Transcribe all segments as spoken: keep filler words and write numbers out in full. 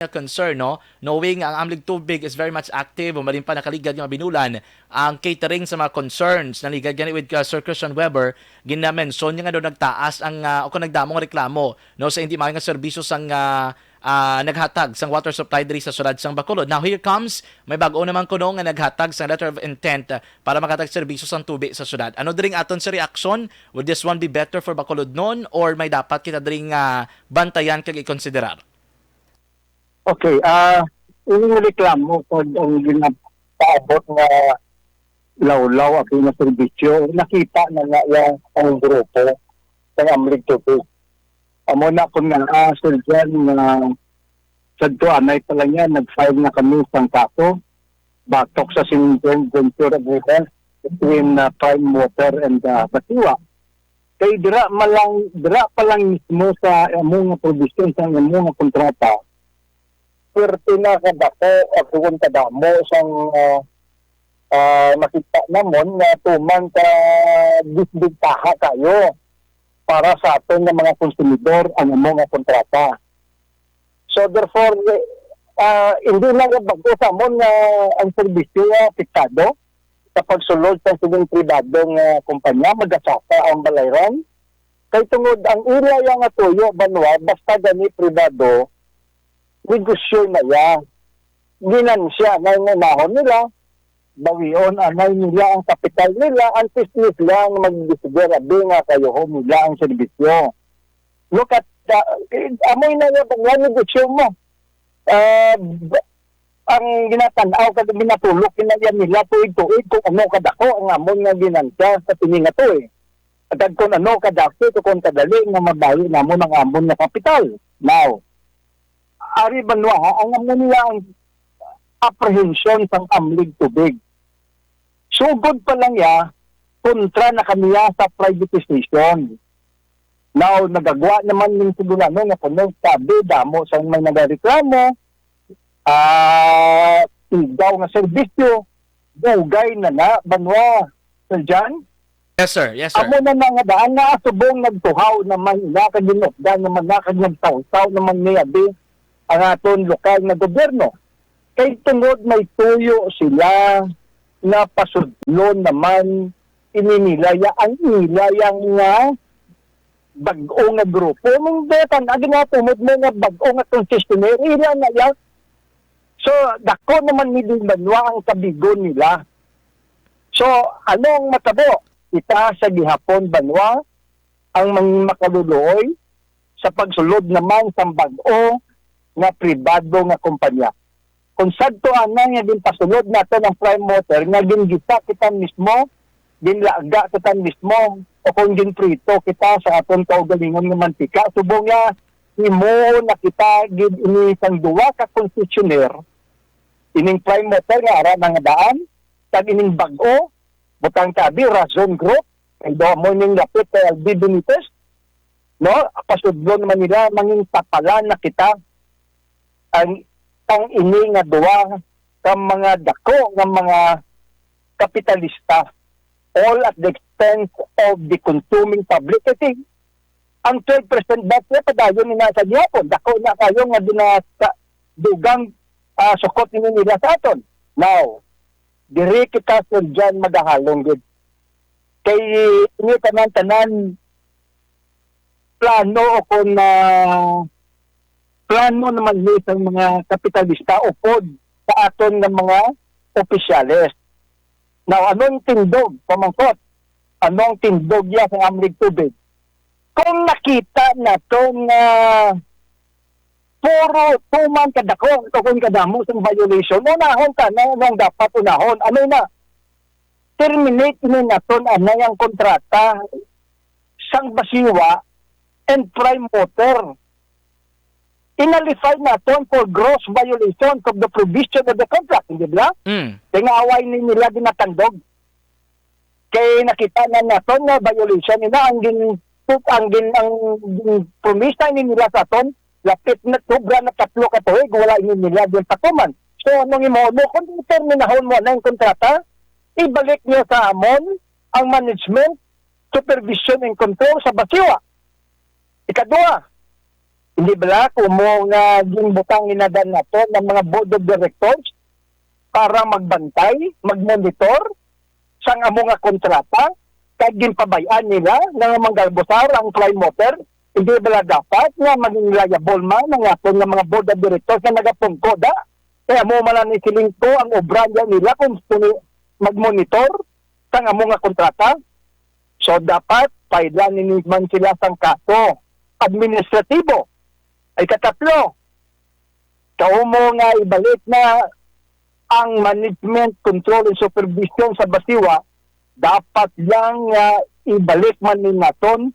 nga concern, no? Knowing ang Amlig Tubig is very much active, o malin pa nakaligad nga binulan ang catering sa mga concerns. Naligad gani with, uh, Sir Christian Weber, ginamention niya nga daw nagtaas ang, uh, o kung nagdamo nga reklamo, no, sa hindi maayo nga serbisyo sang, uh, uh, naghatag sang water supply diri sa siyudad sang Bacolod. Now here comes, may bag-o naman kuno nga naghatag sang letter of intent, uh, para maghatag serbisyo sang tubig sa siyudad. Ano diri ang aton sa reaction? Would this one be better for Bacolodnon or may dapat kita diri nga bantayan kag ikonsiderar? Okay, ah, yung reklamo kag ang ginapaabot nga lawlaw ako nga serbisyo, nakita na nga yung ang grupo sa Amlig Tubig. Amo na kung na, ah, Sir Jan, na sadto anay pa lang yan, nag-file na kami sang kaso batok sa sining joint venture agreement between, ah, Prime Water and, ah, Basiwa. Kay dira malang dira pa lang mismo sa amo nga provision sa amo nga kontrata, swerte na kadako, o kung kadamo sang, ah, ah, makita namon nga tuman ka disbentaha kayo para sa aton nga mga konsumidor ang amo nga kontrata. So therefore, ah, hindi na nga bag-o sa amon nga ang serbisyo nga apektado sa pagsulod sa sining pribado nga kumpanya, magasaka ang balayran. Kay tungod ang ila ya nga tuyo, banwa, basta gani pribado, negosyo na ya. Ginansya na yung unahon nila, bawion anay nila ang kapital nila, antes nila ang magdesider abi nga kayuhon nila ang serbisyo. Look at, uh, amoy na ya banwa negosyo mo. Ah, b- ang ginatan-aw kag ginatulok kinaya nila tuig-tuig kung ano kadako ang amon nga ginansya sa sini nga tuig. Kag kung ano kadako o kung kadali nga mabawi namon ang amon nga kapital. Now, ari banwa, ang amon niya ang apprehension sang Amlig Tubig. Sugod pa lang ya, kontra na kami ya sa privatization. Now, nagagwa naman ning sigurano nga kuno sabi damo sa may nagareklamo, ah, tigaw nga serbisyo, dugay na na, banwa, Sir John? Yes, sir. Yes, sir. Amo na na nga daan na subong nagtuhaw naman na, kag ginukdan naman na, kag nagtawsaw naman ni abi ang aton lokal nga gobyerno. Kay tungod may tuyo sila nga pasudlon naman ini nila ya ang ila yang nga bag-o nga grupo. Mong betan, agi nga tumod mo nga bag-o nga concessionaire, ila na ya. So, dako naman ni din banwa ang kabigon nila. So, ano ang matabo? Kita sa gihapon banwa ang mga makaluluoy sa pagsulod naman sang bag-o nga pribado nga kompanya. Kung sadto anay nga ginpasulod naton ang Prime Water nga gingisa kita mismo, ginlaga kita mismo, o kung ginprito kita sa aton kaugalingon nga mantika, subong nga himuon na kita gid ini sang duwa ka concessionaire, ining Prime Water nga ara na nga daan, kag ining bag-o, butang tabi, Razon Group, kay do mo ning lapit kay L B Benitez, no? Pasudlon man nila, mangin tapalan na kita ang, ang ini nga duwa ka mga dako nga mga kapitalista, all at the expense of the consuming public. Kasi ang twelve percent VAT niya padayon ni nasa gihapon, dako na kayo nga gina-, dugang, ah, sukot ni nila sa aton. Now, diri kita, Sir John, magahalong gid. Kay ini tanan-tanan plano o kon, ah, plano naman ni sang mga kapitalista upod sa aton nga mga opisyales. Now, anong tindog, pamangkot? Anong tindog ya sa Amlig Tubig? Kung nakita naton nga puro tuman kadako o kung kadamo sang violation, unahon ta na nung dapat unahon. Ano na? Terminate ni naton anay ang kontrata sang Basiwa and Prime Water. Inalify naton for gross violations of the provision of the contract, hindi ba? Mm. Kaya nga away ni nila ginatandog. Kay nakita na naton nga violation nila ang gin ang gin ang gin promisa ni nila sa aton, lapit na sobra na tatlo ka tuig, wala ini nila din patuman. So, anong imo mo? Kung determinahon mo na yung kontrata, ibalik niyo sa amon ang management, supervision, and control sa Basiwa. Ikadua, Hindi bala kumo nga ginbutang inadan nato ng mga board of directors para magbantay, magmonitor sang amo nga kontrata, kag ginpabay-an nila nga manggalbusar ang Prime Water? Hindi bala dapat nga maging liable man ang aton nga mga board of directors nga nagapungko da? Kay amo man lang ni siling ko ang obra niya nila kung, kung magmonitor sang amo nga kontrata. So dapat file ni man sila sang kaso administratibo. Ay katatlo, kaumo nga ibalik na ang management, control, and supervision sa Basiwa, dapat lang nga ibalik man ni naton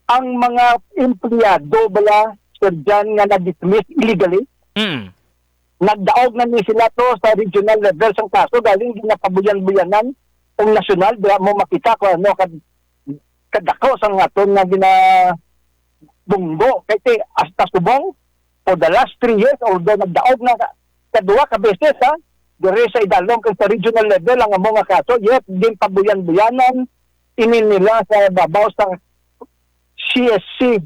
ang mga empleyado bala, Sir Jan, nga na-dismiss illegally. Mm. Nagdaog na ni sila to sa regional level sang kaso, galing ginapabuyan-buyanan ang nasyonal, diha mo makita kung ano kad kadako sang aton nga ginabunggo. Kay ti, hasta subong, for the last three years, although nagdaog na ka, kaduha ka beses, ha, diri sa idalom kag sa regional level ang amo nga kaso, yet ginpabuyan-buyanan ini nila sa babaw sa C S C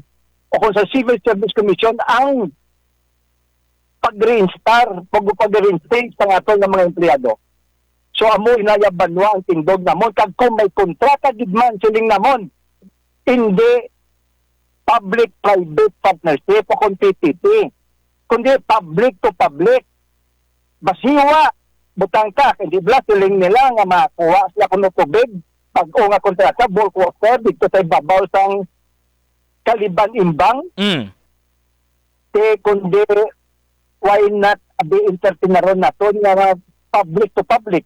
o kung sa Civil Service Commission ang pag-reinstar, pag, pag-reinstate sa aton nga mga empleyado. So, amo inaya banwa ang tindog namon, kag kung may kontrata gid man, siling namon, hindi public-private partnership o kung P P P, kundi public to public. Basiwa, butang ka, hindi bala siling nila nga makuha sila kuno tubig, bag-o nga kontrata, bulk water, dito sa ibabaw sang Kaliban Imbang. Mm. Ti kundi, why not abi entertaineron naton nga public to public?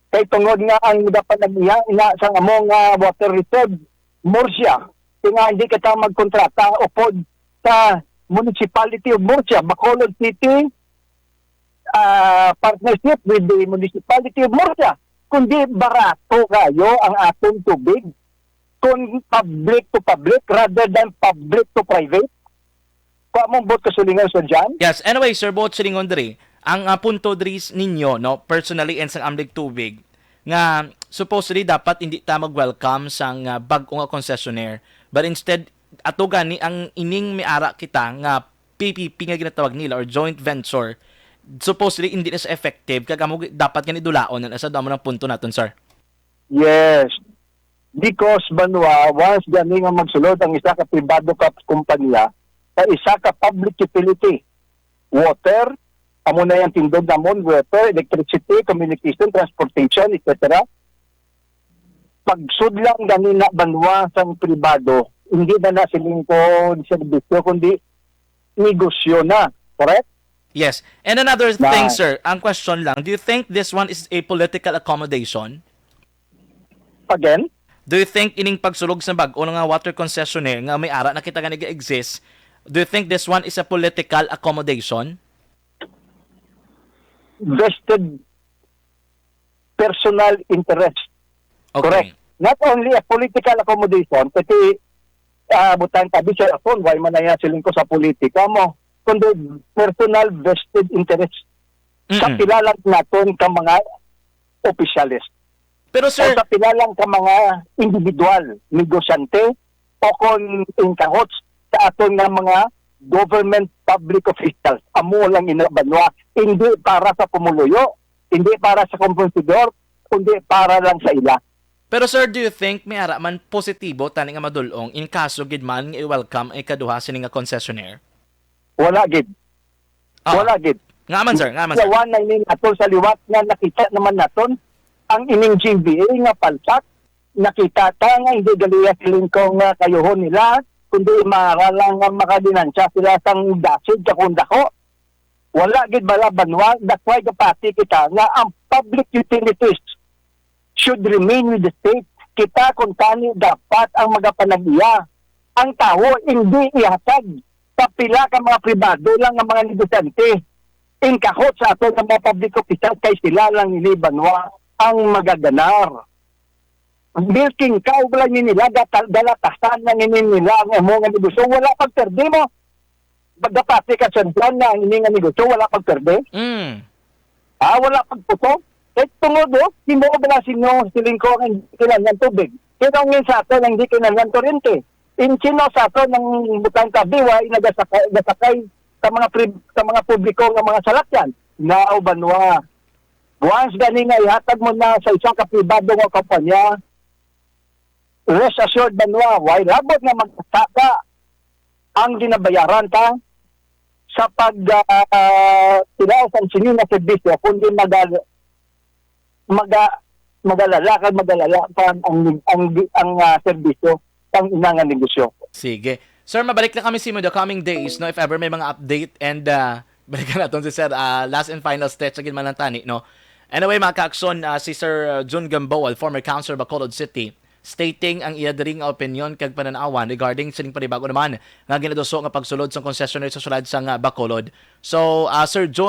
Kay tungod nga ang nagapanag-iya nga sang amo nga water reserve, Murcia, ti nga hindi kita magkontrata upod sa Municipality of Murcia, Bacolod City, ah, partnership with the Municipality of Murcia, kundi barato kayo ang aton tubig kung public to public rather than public to private. Kung among buot kasulingon, Sir John? Yes, anyway, Sir, buot silingon diri, ang, ah, punto diri s-, ninyo, no, personally and sang Amlig Tubig, nga supposedly dapat hindi ta mag-welcome sang, ah, bag-o nga concessionaire, but instead, ato gani ang ining may ara kita nga P P P nga ginatawag nila or joint venture, supposedly hindi na sa effective, kag amo gi-, dapat gani dulaon na sa damo ng punto naton, sir. Yes. Because, banwa, once gani nga magsulod ang isa ka pribado ka kumpanya sa isa ka public utility, water, amo na yung tindog namon, water, electricity, communication, transportation, et cetera. Pagsudlang gani na, banwa, sang pribado, hindi na na siling ko serbisyo, kundi negosyo na. Correct? Yes. And another thing, Right. sir, ang question lang, do you think this one is a political accommodation? Again? Do you think ining pagsulog sa bag-o nga water concessionaire nga may ara na kita nga nag-exist, do you think this one is a political accommodation? Vested personal interest. Okay. Correct. Not only a political accommodation, pati, ah, butang tabi sa rason, why man na yan siling ko sa politika mo, kundi personal vested interest sa Mm-mm. pila lang naton ka mga opisyales Pero, o sir, sa pila lang ka mga individual, negosyante, o kon ingkahot sa aton nga mga government public officials. Amo lang ina banwa, hindi para sa pumuluyo, hindi para sa komponsidor, kundi para lang sa ila. Pero, sir, do you think may ara man positibo tani nga madulong in kaso gid man nga i-welcome ang ikaduha sini nga concessionaire? Wala gid. Ah. Wala gid. Nga man, sir, nga man, sir. Yawan na ini naton sa liwat nga nakita naman naton ang ining G B A nga palpak. Nakita ta nga hindi gali iya siling ko nga kayuhon nila, kundi mara lang nga makaginansya sila sang dasig ka kung dako. Wala gid bala banwa, that's why gapati kita nga ang public utilities should remain with the state. Kita kuntani dapat ang magapanag-iya. Ang tawo hindi ihatag sa pila ka mga pribado lang nga mga negosyante. Ingkahot sa aton nga mga public officials kay sila lang ini banwa ang magaganar. Milking cow lang ni nila, gatal-, galatasan lang ini nila ang amo nga negosyo. Wala pagperde mo. Pagkapati ka, Sir John, na ini nga negosyo, wala pagperde. Mm. Ah, wala pagputo. Kay tungod, oh, hindi mo bala sinyo siling ko ang kinahanglan tubig. Kaya ang sa ato lang di kinahanglan kuryente. In Chino sa ato nang butang ka B Y nagasakay, gasakay sa mga pri-, sa mga publiko nga mga salakyan. Now, banwa, once gani nga ihatag mo na sa isa ka pribado nga kompanya, rest assured, banwa, way labot nga magsaka ang ginabayaran ta sa pag, ah, tilaw sang sini nga serbisyo, kundi maga-, maga-, magalala kag magalala pa ang, ang, ang, ah, serbisyo sang ina nga negosyo. Sige. Sir, mabalik na kami sa imo the coming days, no? If ever may mga update and uh, balikan natin si Sir, uh, last and final stretch again man lang tani, no? Anyway, mga ka-aksyon, uh, si Sir uh, Jun Gamboa, former councilor Bacolod City, stating ang iya diri nga opinion kag pananawan regarding sining panibago naman nga ginaduso nga pagsulod sang concessionary sa syudad sang uh, Bacolod. So, uh, Sir Jun,